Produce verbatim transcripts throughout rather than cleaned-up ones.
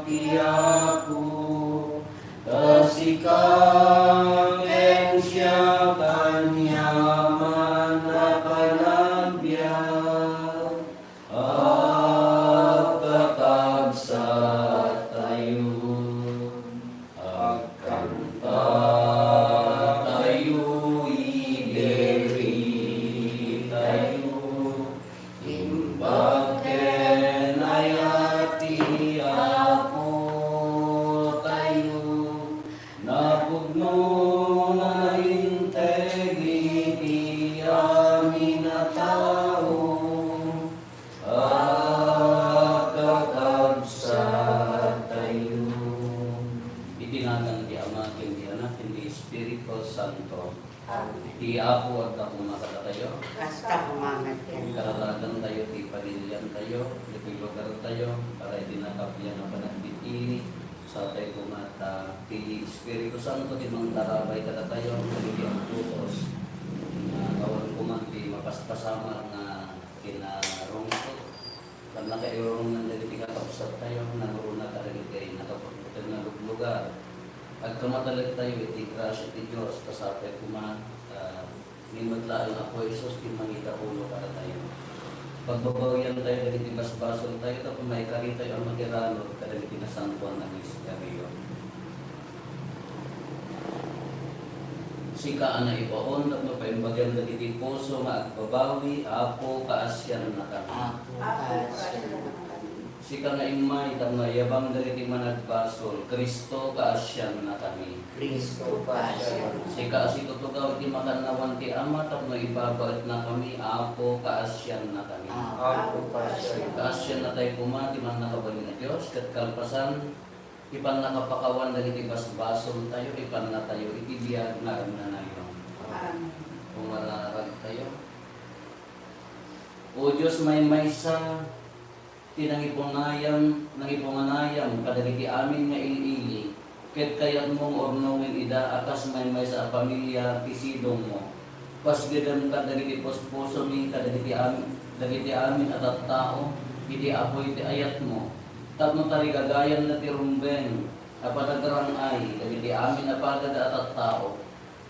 ti Apo, ta sika ken siak aniaman a panagbiag. Agkakabsattayo, agkantatayo, idiritayo, imbag ken ayat ti Apotayo. Napudno nga nainteg iti amin a tao, agkakabsattayo. Iti nagan ti Ama, ken ti Anak, ken ti Espiritu Santo. Amen. Ti Apo adda koma kadatayo. Kasta koma met kenka. Kararagantayo ti pagiliantayo, ti lugartayo, para iti nakabiang a panagbigbigli, satay koma ta ti Espiritu Santo ti mangtarabay kadatayo, dagiti agputos. Nga awan koma ti mapaspasamak nga kinarungsot. Ken nakairurungan dagiti kakabsattayo, nangruna kadagiti nakaputputeng nga luglugar. Agkamatalegtayo iti grasia ti Dios, ta sapay koma, ah, ni met laeng Apo Jesus ti mangidaulo kadatayo. Pagbabawiantayo dagiti basbasoltayo, tapno maikaritayo a makiranod kadagiti nasantoan a misterio. Sika a naibaon tapno paimbagem dagiti puso nga agbabawi, Apo, kaasiannakami. Apo, kaasiannakami. Sika nga immay tapno ayabam dagiti managbasol, Cristo, kaasiannakami. Cristo, kaasiannakami. Sika a situtugaw iti makannawan ti Ama tapno ibabaetnakami, Apo, kaasiannakami. Apo, kaasiannakami. Kaasiannatay koma ti Mannakabalin a Dios, ket kalpasan, ti pannakapakawan dagiti basbasoltayo, ipannatayo iti biag nga agnanayon. Amen. Umararagtayo. O Dios, maymaysa ti nangipunayam, nangipunganayam kadagiti amin nga il-ili, ket kayatmo nga urnongen ida a kas maymaysa a pamilia ti sidongmo. Pasgedem kadagiti puspusomi kadagiti am-, dagiti amin a tattao iti apuy ti ayatmo, tapno tarigagayanna ti rumbeng a panagrang-ay dagiti amin a padada a tattao,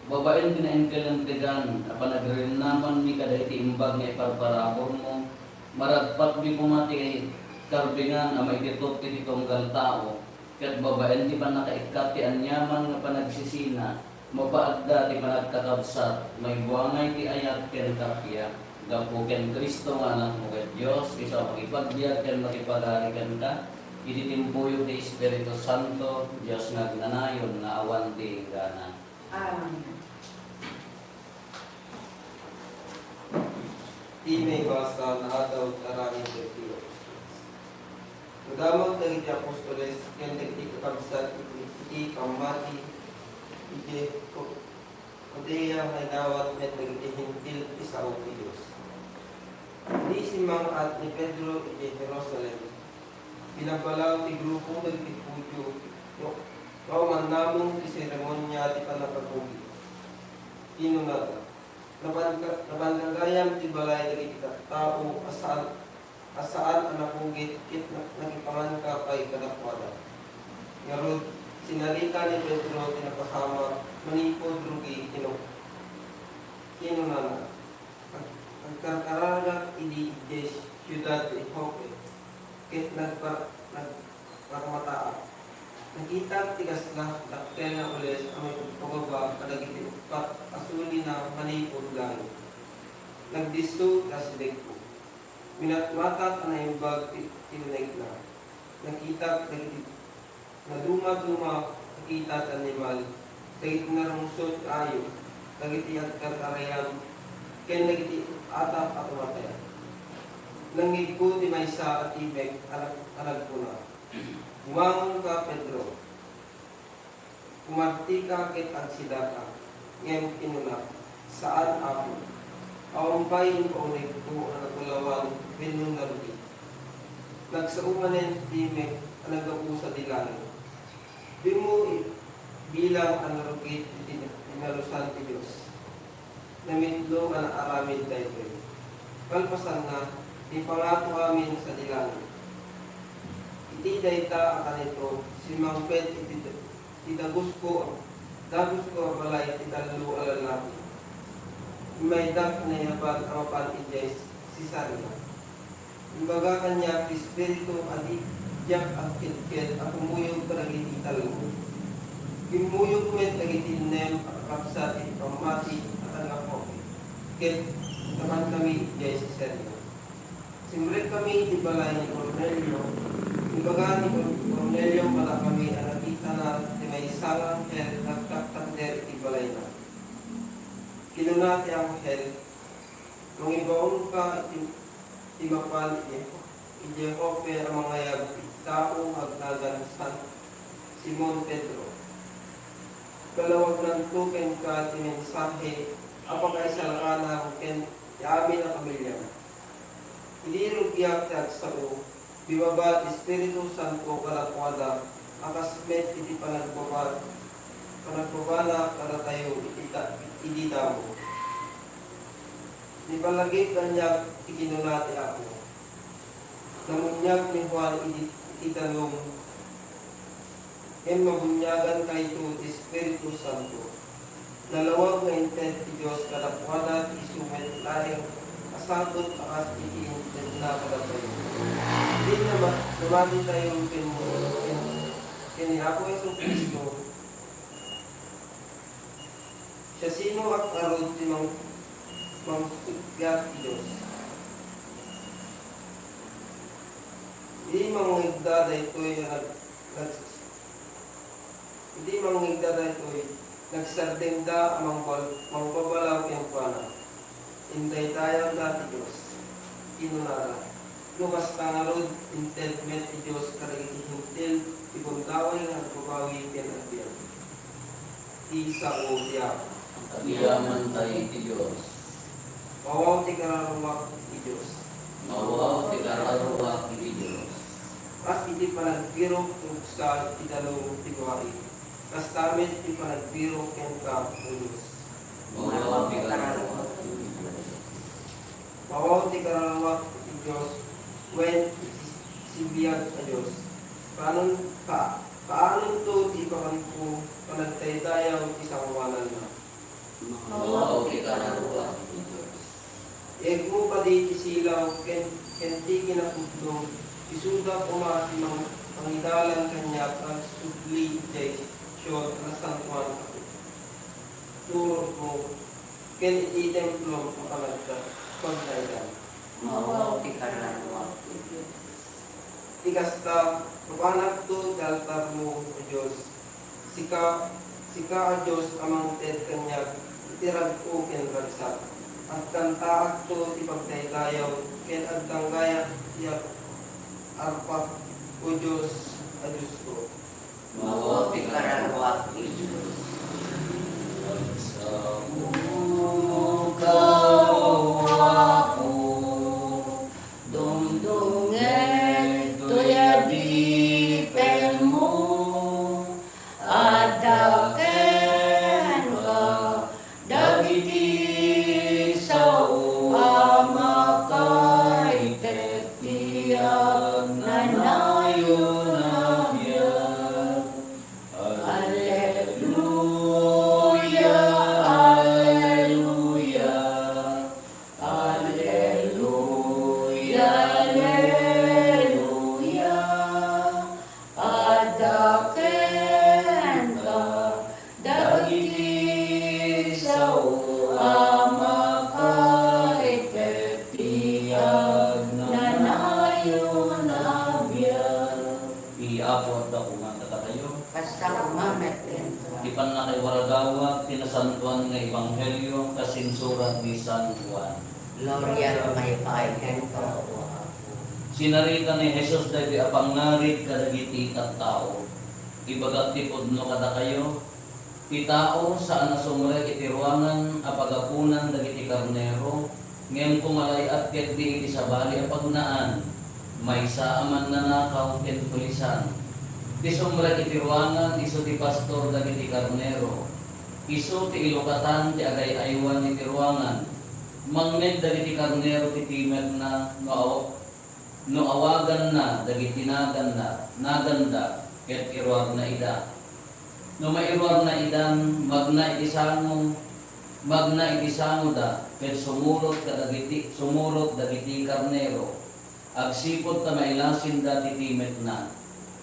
babaen ti naengkelentegan a panagririnnamanmi kadagiti imbag nga iparparaburmo, maragpatmi koma ti karbengan a maititop iti tunggal tao, ket babaen ti pannakaikkat ti aniaman nga panagsisina, mapaadda ti panagkakabsat, maibuangay ti ayat ken kappia. Gapu ken Cristo nga Anakmo ket Dios, isu a makipagbiag ken makipagari kenka, iti timpuyog ti Espiritu Santo, Dios nga agnanayon nga awan ti inggana. Amen. Ti maibasa nga Adda Aramid ti Dios. Nadamag dagiti apostoles ken dagiti kakabsat iti, iti pammati idiay Ju-, Judea nga inawat met dagiti Hentil ti sao ti Dios. Idi simmang-at ni Pedro idiay Jerusalem, binabbalaw ti grupo dagiti Judio nga umannamong ti seremonia ti pannakakugit. Kinunada, "Napan-, napangagayam ti balay dagiti tattao a saan, a saan a nakugit ket na-, nakipanganka pay kadakuada." Ngarud, sinarita ni Pedro ti napasamak manipud rugi, kinu-, kinunana, "Ag-, agkarkararagak idi idiay siudad ti Joppe, ket nagpa-, nagparmataak. Nakitak ti kasla dakkel nga ules a maipagpababa kadagiti uppat a sulina manipud langit. Nagdisso ti asidegko. Minatmatak a naimbag ti, ti unegna. Nakitak dagiti nadumaduma a kita ti animal, dagiti narungsot nga ayup, dagiti agkarkarayam, ken dagiti atap a tumatay." Nangngegko ti maysa a timek a nag-, a nagkuna, "Bumangonka, Pedro. Kumartika ket agsidaka." Ngem kinuna, "Saan, Apo. Awan pay impaunegko a nagulawan wenno narugit." Nagsao manen ti timek a naggapu sadi langit, "Dimo i-, bilang a narugit iti inalusan ti Dios." Namitlo a naaramid daytoy. Kalpasanna, impangatoami sadi langit. Iti dayta a kanito, simmangpet iti, iti dagusko, dagusko a balay ti tallo a lallaki. Immaydak kinayabag a mapan idiay Cesarea. Imbaga kaniak ti Espiritu a di, diak agkedked a kumuyog kadagiti tallo. Kimmuyog met dagiti nem a kakabsat iti pammati a taga-Joppe, ket nakankami idiay Cesarea. Simrekkami iti balay ni Cornelio. Imbaga ni Cor-, Cornelio kadakami a nakitana ti maysa nga anghel nga agtaktakder iti balayna. Kinuna ti anghel, "Mangibaonka iti, iti mapan iti, iti Joppe a mangayab iti tao nga agnagan San Simon Pedro. Balawagnanto kenka ti mensahe a pakaisalakaam ken ti amin a pamiliam." Idi rugiak ti agsao, bimaba ti Espiritu Santo kadakuada a kas met iti panagbaba-, panagbabana kadatayo iti ta-, idi damo. Nipalagip kaniak ti kinuna ti Apo. Nammuniag ni Juan iti, iti danum, ngem mabuniagan kayto ti Espiritu Santo. Nalawag nga inted ti Dios kadakuada ti isu met laeng a sagut a kas iti intedna kadatayo. Idi nama-, namatitayo ken, ken, ken ni Apo Jesu-Cristo, siasinoak ngarud ti mang-, mangsuggat ti Dios? Idi mangngegda daytoy a nag-, nag-, idi mangngegda daytoy, nagsardengda a mangbal-, mangbabalaw kenkuana. Indaydayaw dati Dios. Kinunada, "No kasta ngarud, inted met ti Dios kadagiti Hentil ti gundaway nga agbabawi ken agbiag." Ti sao ti Apo. Agyamankami iti Dios. Mawaw ti kararuak iti Dios. Mawaw ti kararuak iti Dios. Kas iti panagbirok ti uksa iti danum ti Guari, kasta met ti panagbirok kenka, O Dios. Mawaw ti kararuak iti Dios. Mawaw ti kararuak iti Dios, wen iti sibibiag a Dios. Kaanon-, ka-, kaanonto ti ipakanko panagdaydayaw ti sangoananna. Mawaw ti kararuak iti Dios. Iegmo kadi ti silaw ken, ken ti kinapudno, isuda koma ti mang-, mangidalan kaniak nga agsubli idiay Sion a nasantoan a turotmo, ken iti templom a panagda-, pagdaydayaw. Mawaw ti kararuak iti Dios. Ti kasta, ruanakto ti altarmo, O Dios. Sika, sika a Dios a mangted kaniak iti rag-o ken ragsak. Agkantaakto ti pagdaydayaw ken agdanggayak ti arpak, O Dios a Diosko. Mawaw ti kararuak iti Dios. Agsaoka, O Apo, dumdumngeg toy adipenmo. Adda kenka dagiti sao a makaited ti agnanayon a biag. Alleluia, alleluia, alleluia, alleluia. Adda kenka dagiti sao a makaited ti agnanayon a biag. Ti Apo adda koma kadatayo. Kasta koma met kenka. Ti pannakaiwaragawag ti nasantoan nga ebanghelio kas insurat ni San Juan. Gloria koma pay kenka, O Apo. Sinarita ni Jesus daytoy a pangngarig kadagiti tattao. Ibagak ti pudno kadakayo, ti tao saan a sumrek iti ruangan a pagapunan dagiti karnero, ngem kumalay-at ketdi iti sabali a pagnaan, maysa a mannanakaw ken pulisan. Ti sumrek iti ruangan isu ti pastor dagiti karnero. Isu ti ilukatan ti agay-aywan iti ruangan. Mangngeg dagiti karnero ti timerna no aw-, No awaganna dagiti naganna, naganda, ket iruarna ida. No mairuarna idan, magna iti sango, magna iti sangoda, ket sumurot kadagiti, sumurot dagiti karnero. Agsipud ta mailasinda ti timetna.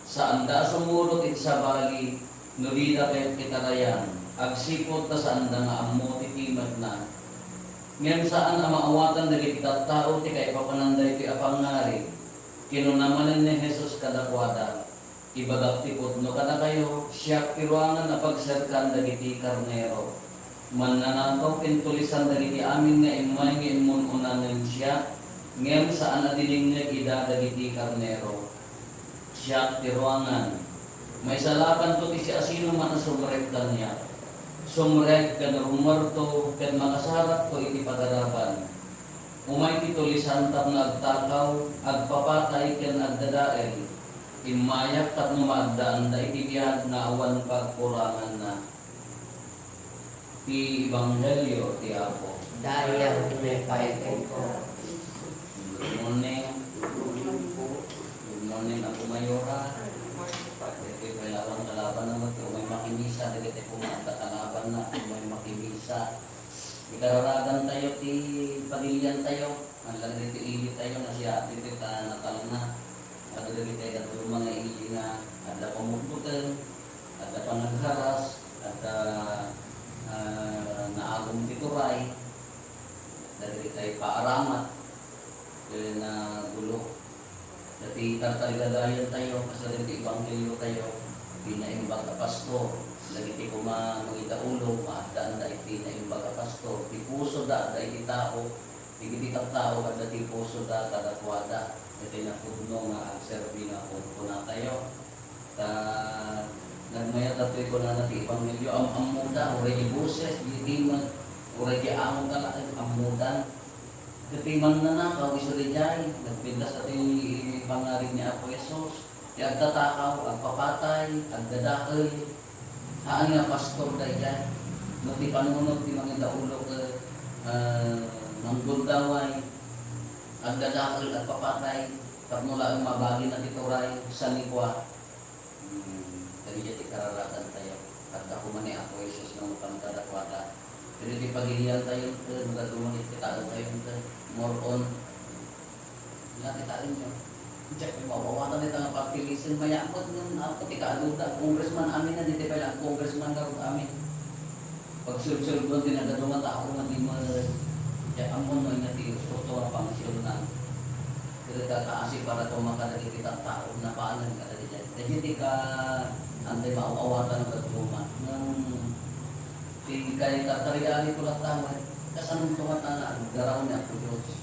Saanda a sumurot iti sabali no dida ket itarayan. Agsipud ta saanda nga ammo ti timetna. Ngem saan a maawatan dagiti tattao ti kaipapananda iti a pangngarig. Kinuna manen ni Jesus kadakuada, "Ibagak ti pudno kadakayo, siak ti ruangan a pagserkan dagiti karnero. Mannanakaw ken tulisan dagiti amin nga immay nga immun-una ngem siak, ngem saan a dinengngeg ida dagiti karnero. Siak ti ruangan. Maisalakanto ti siasinoman a sumrek kaniak. Sumrek ken rummuarto ket makasarakto iti pagaraban. Umay ti tulisan tapno agtakaw, agpapatay ken agdadael. Immayak tapno maaddaanda iti biag nga awan pagkuranganna." Ti Ebanghelio ti Apo. Dayag ti paipenko. Good morning. Good morning, Apo Mayora. Iti pailawan kalaban na mat-, umay makimisa, dagiti kumaanda kalaban na, umay makimisa. Ikararagantayo ti pagiliantayo. Nalagdi ti ilitayo, nasiati ti ta-, natalna. Adda dagiti dadduma nga ili nga adda pamutbuteng, adda panagharas, adda, ah, naagum ti turay, adda dagiti paaramat, ken nagulo. Dagiti tartarigagayantayo, kasla dagiti ebangheliotayo, ti naimbag a pastor, dagiti koma mangidaulo, maaddaanda iti naimbag a pastor, ti pusoda adda iti tao, Dagiti tattao, adda ti pusoda kadakuada, iti napudno nga agserbi nga kunkunatayo. Ta nagmayat datoy kunana ti ebanghelio, am-ammoda, uray di boses, di timek, uray di angoda laeng, ammoda. Ket ti mannanakaw, isu daydiay, nagpintas datoy pangngarig ni Apo Jesus. Ti agtatakaw, agpapatay, agdadakel, haan nga pastor daydiay. No ti panunot ti mangidaulo ket, ah, manggundaway, agdadakel, agpapatay, tapno laeng mabagina ti turay, sanikua. Hmm, daydiay ti kararagantayo. Adda koma ni Apo Jesus nga mapan kadakuada. Ket iti pagiliantayo, ket, no dadduma iti kitaentayo, ket, more on, Nakitaenyo. Diak ti maawatan ita nga party list, mayat met ngem, apo, ti kaaduda, congressman amin na, ditoy pay la congressman ngarud amin. Pagsulsulbon ti nagadu nga tao nga di mo, diak ammo no ania ti usto nga pangisiunna. Ket kakaasi para to makadagiti tattao, napanen kadagiti. Dagiti ka, antay maawatan nga dadduma. Ngem, Ti kay tartarigantayo latta met, kasanonto nga ta nga aggaraw ni Apo Dios.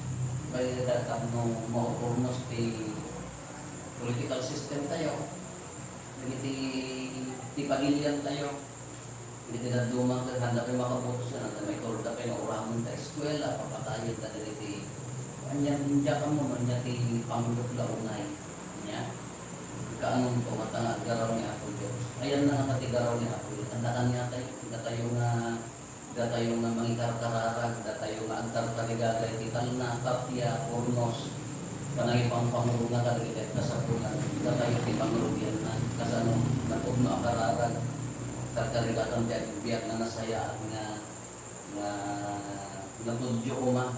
Kay tapno maupurnos ti political system tayo, dagiti ti pagilian tayo, dagiti dadduma ket haanda pay makabotos ken haanda maiturda pay nga uramenta eskuela, papatayen ta dagiti ania, ania kamo, ania ti panggep la unay. Ania? Kaanonto nga ta nga aggaraw ni Apo Dios. Ayanna nga ta ti garaw ni Apo Dios. Adda kaniatayo, datayo nga Datayo nga mangikarkararag, datayo nga agtartarigaga iti talna, tapia, purnos, panangipangpanguronga kadagiti agkasapulan, datayo ti pangrugianna, kasano napudno a kararag, tartarigatan ti agbiag nga nasayaat nga, nga natudyo koma.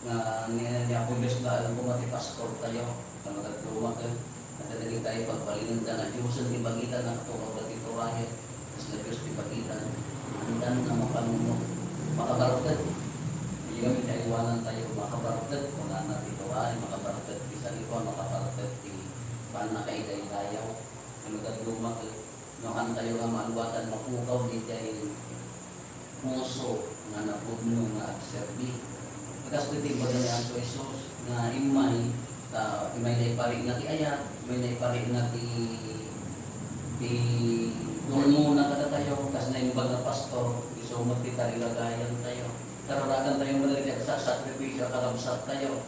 Nga ni, ni Apo Dios laeng koma ti pastortayo, ta madagduma ket, eh, adda dagiti pagbalinenda nga diosen ti bagina, nakaturaw dagiti turayen, kasla Dios ti bagina, haandan nga mapanunot, makabartek. Isu nga ti aywanantayo, makabartek, kunana ti turay, makabartek ti sanikua, makabartek ti pannakaidaydayaw, ta madagduma ket, No haantayo nga maawatan, mapukaw daydiay puso nga napudno nga agserbi. Kas daytoy imbaga ni Apo Jesus nga immay, ta immay naiparina ti ayat, immay naiparina ti, ti pulmona kadatayo, kas naimbag nga pastor, isu met ti tarigagayantayo. Kararagantayo met dagiti agsasakripisio a kakabsattayo,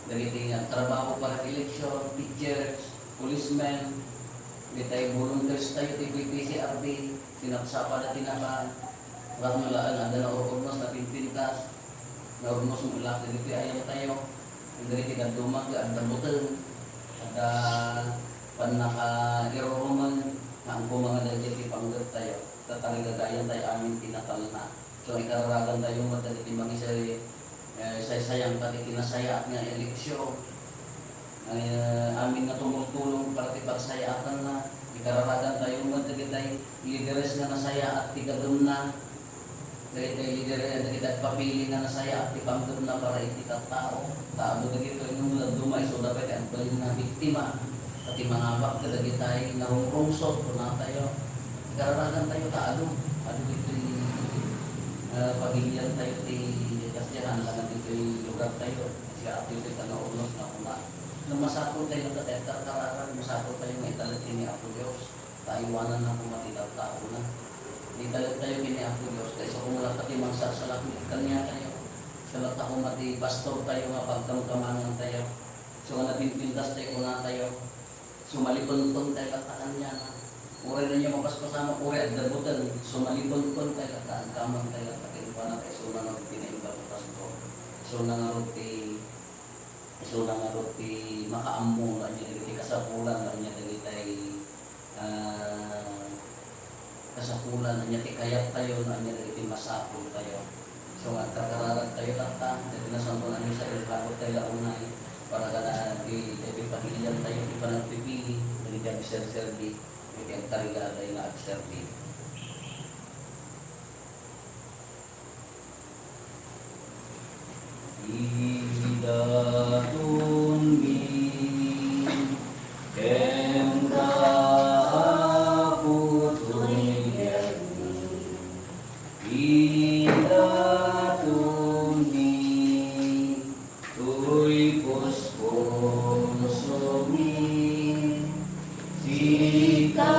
dagiti nagtrabaho para ti eleksyon, teachers, policemen, dagiti volunteers tayo ti P P C R D, sinapsapa da ti nakan, tapno laeng adda naur-urnos, napinpintas, naurnos mo ilak dagiti ayam tayo. Dagiti dadduma nga adda buteng, adda pannakairurumen, nga agkumangan dagiti panggeptayo, ta tarigagayantayo amin ti natalna. So, ikararagantayo met dagiti mangisay-, eh, saysayang ket iti nasayaat nga eleksyon. Eh, amin nga tumultulong para ti pagsayaatanna, ikararagantayo met dagiti lideres nga nasayaat ti gagumna. Dagiti lider, dagiti agpapili nga nasayaat ti panggepna para iti tattao. Ta adu dagitoy no dadduma, isuda pay ti agbalin nga biktima. Pati mangabak kadagiti narungrungsot, kunatayo. Ikararagantayo ta adu, adu ditoy, eh, pagiliantayo ti Kristian, laeng ditoy lugartayo. Siya, Apo, ti panaurnos nga kuna. No masapultayo nga ket karkararan, masapultayo nga italek ken ni Apo Dios. Ta aywananna koma ti tattaona. Italektayo ken ni Apo Dios, ta isu koma latta ti mangsarsalaknib kaniatayo. Isu latta koma ti pastortayo nga pagkamkamangantayo. Isu nga napinpintastayo kunatayo, sumalipenpentayo latta kaniana. Uray ania mapaspasamak, uray adda buteng, sumalipenpentayo latta, agkamantayo latta kenkuana, ta isuna ngarud ti naimbag a pastor. Isuna ngarud ti Isuna ngarud ti makaammo no ania dagiti kasapulan, no ania dagitay, ah, kasapulan, ania ti kayattayo, no ania dagiti masapultayo. So, nga agkarkararagtayo latta, dagiti nasantoan a misa, ipaguttayo la unay, para kada di, di pagiliantayo, ti panagpipili, dagiti agserserbi, dagiti agtarigada nga agserbi. Idatonmi kenka, Apo, toy biagmi. Idatonmi toy puspusomi. Sika,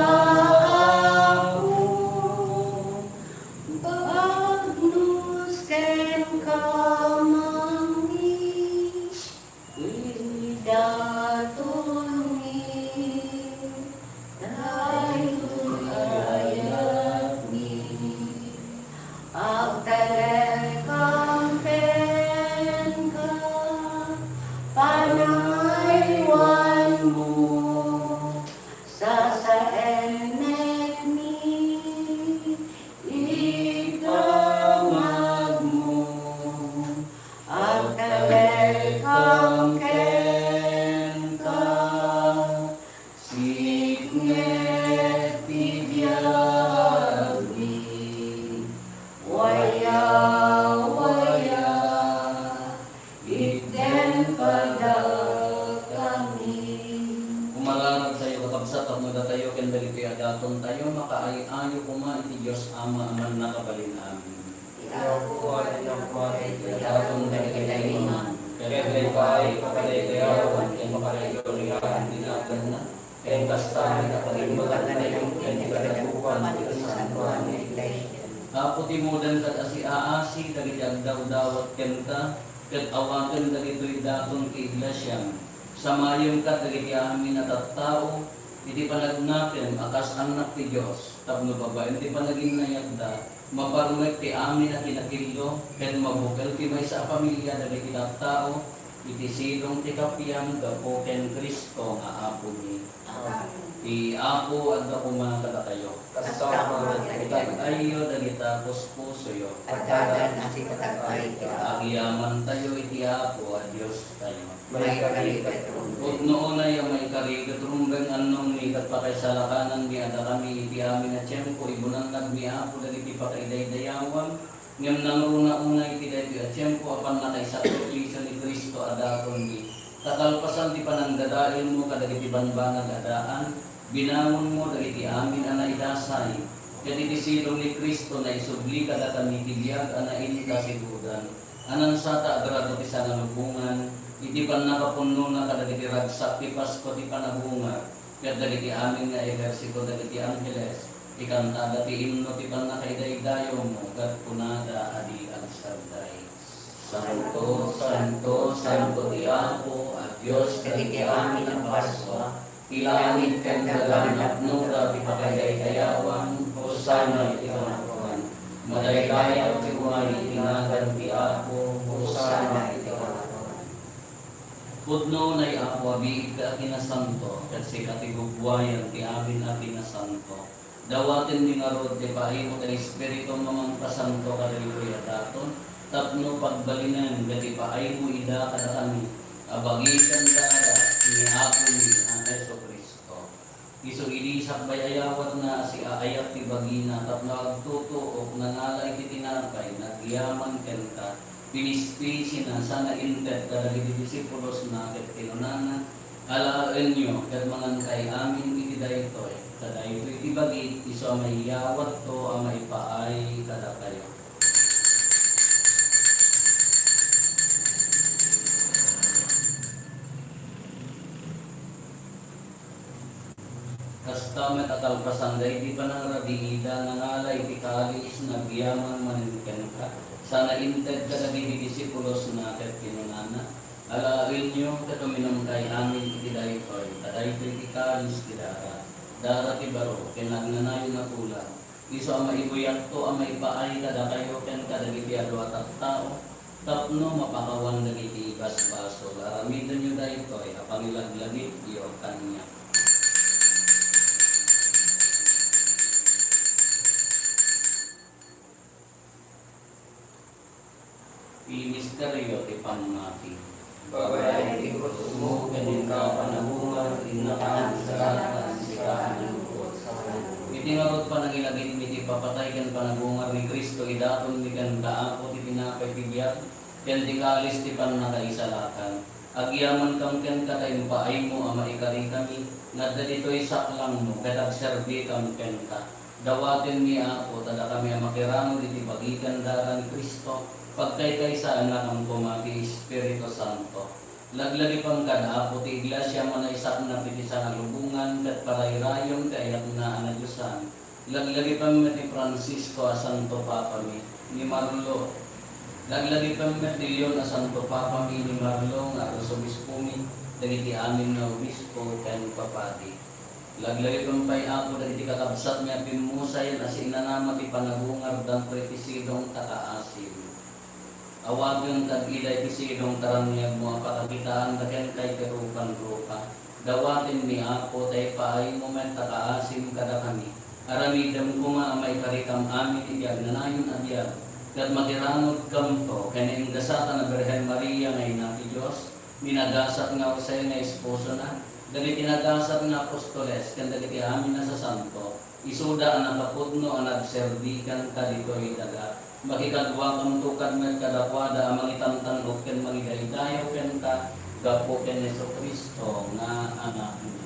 Apo, Bagnos ken kamangmi, idatonmi, daytoy ayatmi. Agtalekam kenka, panangaywanmo, sasaennekmi, Ipamagmo, agtalekam kenka, siknget ti biagmi, waya, waya, itden kadakami. Umararagtayo, kakabsat, tapno datayo ken dagitoy a datontayo makaay-ayo koma iti Dios Ama a Mannakabalin-amin. Ti Apo, adda koma daytoy a daton dagiti taimman, ket dayta ipakadaydayawan ken pakadaydayawan ti naganna. Ken kasta, iti pagimbagantayo ken ti kadagupan ti nasantoan nga iglesia. Apo, timuden kad asiaasi dagiti agdawdawat kenka, ket awaten dagitoy daton ti iglesiam. Samayem kad dagiti amin a tattao iti panagnakem a kas annak ti Dios, tapno babaen ti panaginnayatta, maparmek ti amin a kinakillo, ket mabukel ti maysa a pamilia dagiti tattao, iti sidong ti kappia gapu ken Cristo nga Apomi. Amen. Ti Apo adda koma kadatayo. Kasta met ken. Itag-ayyo dagita puspusoyo. Addadan a sipatag-ay ti Apo. Agyamantayo iti Apo a Diostayo. Maikari ket rumbeng. Pudno unay a maikari ket rumbeng, annongmi ket pakaisalakanan a dakami iti amin a tiempo, ibunannagmi, Apo, dagiti pakaidaydayawan, ngem nangruna unay iti daytoy a tiempo a pannakaisakripisio ni Cristo a datonmi. Ta kalpasan ti panangdadaelmo kadagiti bambanag a daan, binangonmo dagiti amin a naidasay, ket iti sidong ni Cristo naisubli kadakami ti biag a nainkasigodan. Ania sa ta agrado ti sangalubongan iti pannakapunnona kadagiti ragsak ti Pasko ti panabunga, ket dagiti amin nga ehersito dagiti angheles, ikantada ti imno ti pannakaidaydayawmo, ket kunada a di agsagday: Santo, santo, santo ti Apo a Dios dagiti amin a basua. Ti langit ken daga napnoda ti pakaidaydayawan. Hosanna iti kangatoan. Madaydayaw ti umay iti nagan ti Apo. Hosanna iti kangatoan. Pudno, Apo, a biig a kinasanto, ket sika ti gugwayan ti amin a kinasanto. Dawatenmi ngarud ti paaymo ti Espiritum a Mangpasanto kadagitoy a daton, tapno pagbalinen iti paaymo ida kadakami, a bagi ken dara ni Apomi a Jesu-Cristo. Isu idi sakbay ayawatna a siaayat ti bagina tapno agtutuok, nangala iti tinapay, nagyaman kenka, pinispisina, sana inted kadagiti disipulosna ket kinunana, "Alaenyo ket mangankay amin iti daytoy, ta daytoy ti bagik, isu a maiyawatko a maipaay kadakayo." Kasta met a kalpasan daydi panangarabiida, nangala iti kalis, nagyaman manen kenka, sana inted kadagiti disipulosna ket kinunana, "Alaenyo ket uminumkay amin iti daytoy, ta daytoy ti kalis ti dara, dara ti baro ken agnanayon a tulag, isu a maibuyatko a maipaay kadakayo ken kadagiti adu a tattao, tapno mapakawan dagiti basbasol. Aramidenyo daytoy a pangilaglagipyo kaniak." Ti misterio ti pammati. Babaen ti krusmo ken inka a panagungar, innaka a naisalakan, sika a nanglukot. Iti ngarud panangilagipmi ti ipapatay ken panagungar ni Cristo, idatonmi kenka, Apo, ti tinapay ti biag ken ti kalis ti pannakaisalakan. Agyamankam kenka ta impaaymo a maikarikami, nga adda ditoy saklangmo ket agserbikam kenka. Dawatenmi, Apo, ta dakami a makiramid iti bagi ken dara ni Cristo, pagkaykaysaennakam koma ti Espiritu Santo. Laglagipem kad, Apo, ti Iglesia a manaisaknap iti sangalubongan ket parayrayem ti ayatna a nadiosan. Laglagipem met ni Francisco a Santo Papami, ni Marlo. Laglagipem met ni Leon a Santo Papami, ni Marlo nga Arsobispomi, dagiti amin nga obispo ken papadi. Laglagipem pay, Apo, dagiti kakabsatmi a pimmusayen a siinanama ti panagungar daytoy ti sidong ta kaasim. Awatem kad ida iti sidong ta raniagmo a pakakitaanda kenka iti rupan-rupa. Dawatenmi, Apo, ta ipaaymo met ta kaasim kadakami. Aramidem koma a maikarikam amin iti agnanayon a biag, ket makiramudkamto ken ni Ingasatan a Birhen Maria nga Ina ti Dios, ni nagasat nga Jose nga esposona, dagiti nagasat nga apostoles, ken dagiti amin a sasanto, isuda a nakapudno a nagserbi kenka ditoy daga. Makikaduakamto kad met kadakuada a mangitantan-ok ken mangidaydayaw kenka gapu ken Jesu-Cristo nga Anakmo.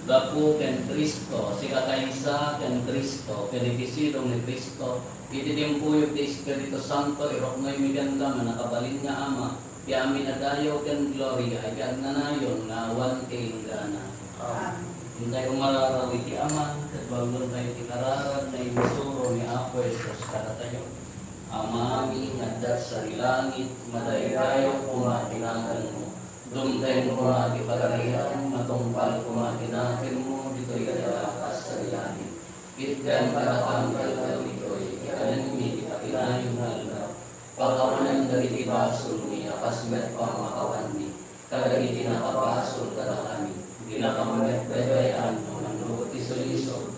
Gapu ken Cristo, sikakaysa ken Cristo, ken iti sidong ni Cristo, iti timpuyog ti Espiritu Santo, iruknoymi kenka nga nakabalin nga Ama, ti amin a dayaw ken gloria iti agnanayon nga awan ti inggana. Amen. Intay umararaw iti Ama, ket balbentayo ti kararag nga insuro ni Apo Jesus kadatayo. Amami nga adda sadi langit, madaydayaw koma ti naganmo. Dumteng koma ti pagariam, matungpal koma ti nakemmo ditoy daga kas sadi langit. Itdem kadakami ditoy ti kanenmi iti kinayon nga aldaw. Pakawanem dagiti basolmi a kas met pammakawanmi kadagiti nakabasol kadakami. Dinakam met baybay-an no mangrugot ti sulisog.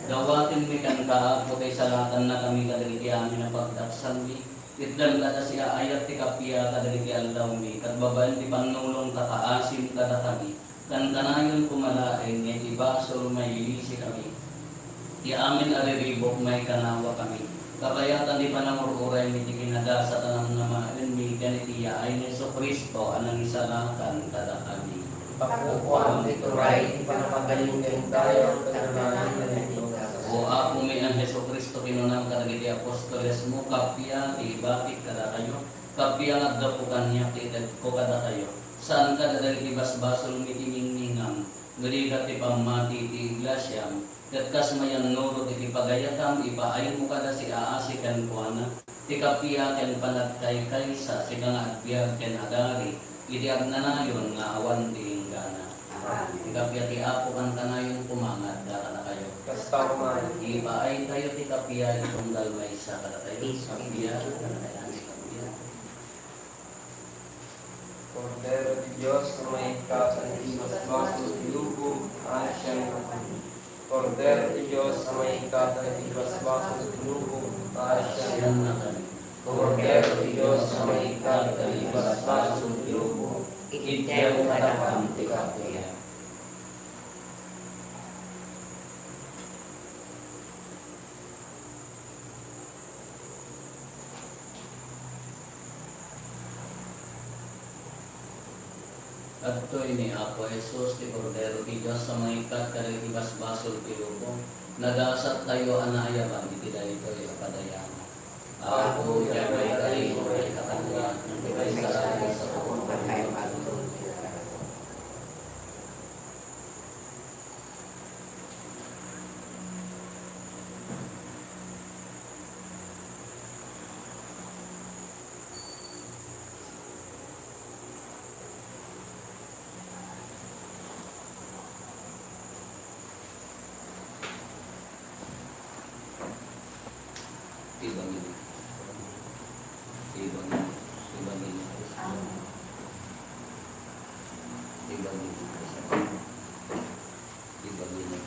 Dawatenmi kenka, Apo, ta isalakannakami kadagiti amin a pagdaksanmi. Itdem kada siaayat ti kappia kadagiti aldawmi, ket babaen ti pannulong ta kaasim kadakami. Kankanayon koma laeng nga iti basol mailisikami. Ti amin a riribuk maikanawakami. Kabayatan ti panangur-uraymi ti kinagasat a namnamaenmi ken iti yaay ni Jesu-Cristo a nangisalakan kadakami. Pakukuam ti turay ti panakabalin ken dayaw ken amin a nagdindasan. O Apomi a Jesu-Cristo, kinunam kadagiti apostolesmo, kappia ti ibatik kadakayo, kappia nga aggapu kaniak ti itedko kadakayo. Saan kadagiti basbasolmi ti ngingnginam, nga dika ti pammati iti iglesiam, ket kas mayannurot iti pagayatam, ipaaymo kada siaasi kenkuana ti kappia ken panagkaykaysa, sika nga agbiag ken agari iti agnanayon nga awan ti inggana. Ti kappia ti Apo kankanayon koma nga adda kadakayo. Kasta koma. Ipaaytayo ti kappia iti tunggal maysa kadatayo. Kappia, kappia. Kordero ti Dios a maikkat dagiti basbasol ti lubong, paasiannakami. Kordero ti Dios a maikkat dagiti basbasol ti lubong, paasiannakami. Kordero ti Dios a maikkat dagiti basbasol ti lubong, itedmo kadakuada ti kapuya. Adtoy ni Apo Jesus, ti Kordero ti Dios a mangikkat kadagiti basbasol ti lubong. Nagasattayo a naayaban iti daytoy a padayanak. Apo, diak maikari ti kaniak, ngem ti maisalakan sa Ti Ebanghelio. Ti Ebanghelio. Ti Ebanghelio. Ti Ebanghelio. Ti Ebanghelio.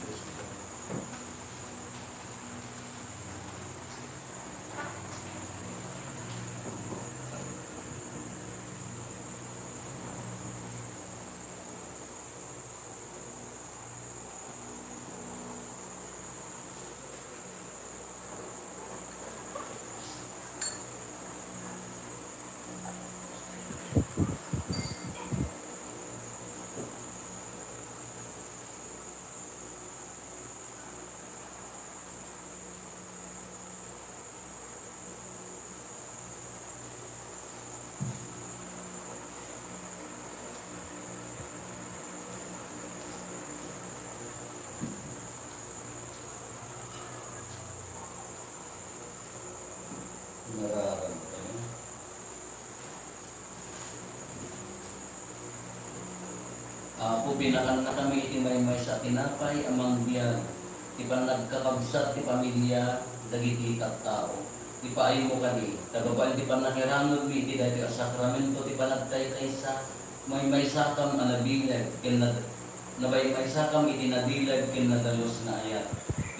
Nararamdaman. Apo, pinakannakami iti maymaysa a tinapay a mangbiag, ti pannagkakabsat ti pamilia dagiti tattao. Ipaaymo kadi, ta babaen ti pannakiranudmi iti daytoy a sakramento ti panagkaykaysa, maymaysakam a nabileg ken nad-, nabaymaysakam iti nabileg ken nadalus nga ayat.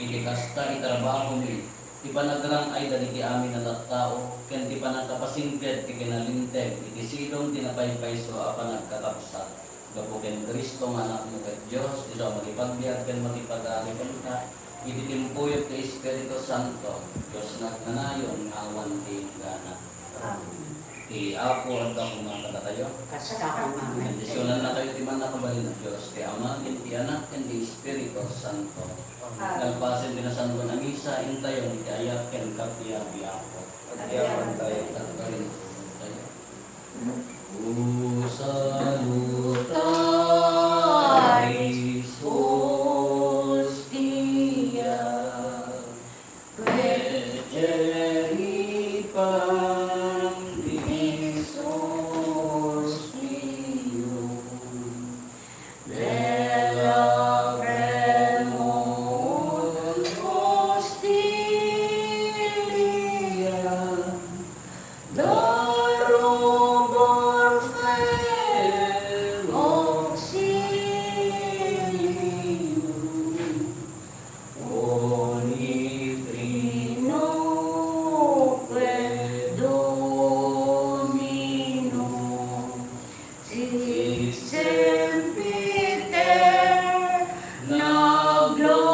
Iti kasta, itrabahomi ti panagrang-ay dagiti amin a tattao ken ti pannakapasingpet ti kinalinteg iti sidong ti napaypayso a panagkakabsat. Gapu ken Cristo nga Anakmo ket Dios, isu a makipagbiag ken makipagali kenka iti timpuyog ti Espiritu Santo, Dios nga agnanayon nga awan ti inggana. Amen. Ti Apo adda koma kadatayo. Kasta koma. Bendisionannakayo ti mannakabalin a Dios, ti Ama, ken ti Anak, ken ti Espiritu Santo. Amen. Nagpasen ti nasantoan a misa, intayon iti ayat ken kapiapiapo. Agyamantayo. Agyamantayo. O salutaris hostia, Peceri pandisus pium, de lacrimum hostilia, Darubor fem auxilium, boni trinoque Domino, sic semper, naglo